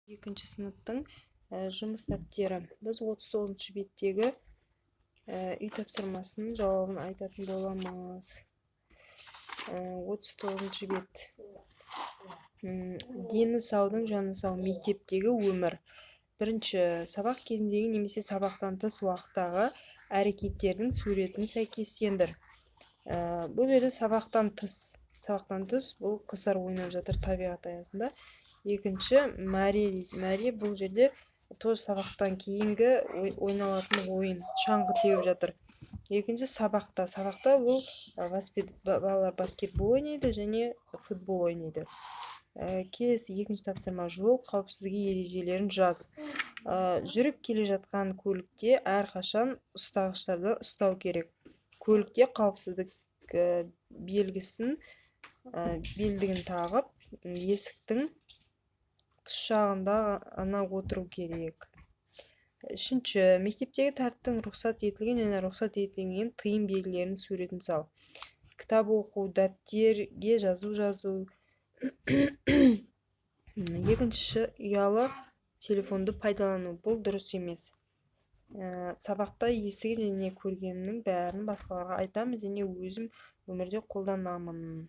Екінші сыныптың жұмыс дәптері. Біз 39-беттегі үй тапсырмасының жауабын айтатын боламыз. 39-бет. Дені саудың жаны сау. Мектептегі өмір. Бірінші, сабақ кезіндегі немесе сабақтан тыс уақыттағы әрекеттердің суретін сәйкестендір. Бұл жерде сабақтан тыс. Сабақтан тыс бұл қыздар ойнап жатыр табиғат аясында. Екінші, мәре дейді. Мәре бұл жерде тоже сабақтан кейінгі ойналатын ойын, шаңғы теуіп жатыр. Екінші, сабақта. Сабақта бұл балалар баскетбол ойнайды және футбол ойнайды. Келесі екінші тапсырма: жол қауіпсіздігі ережелерін жаз. Жүріп келе жатқан көлікте әрқашан ұстағыштарды ұстау керек. Көлікте қауіпсіздік белгісін, белдігін тағып, есіктің тыс жағында ғана отыру керек. Үшінші, мектептегі тәртіптің рұқсат етілген және рұқсат етілмеген тыйым белгілерінің суретін сал. Кітап оқу, дәптерге жазу жазу. Екінші, ұялы телефонды пайдалану, бұл дұрыс емес. Сабақта естіген және көргенімнің бәрін басқаларға айтамын және өзім өмірде қолданамын.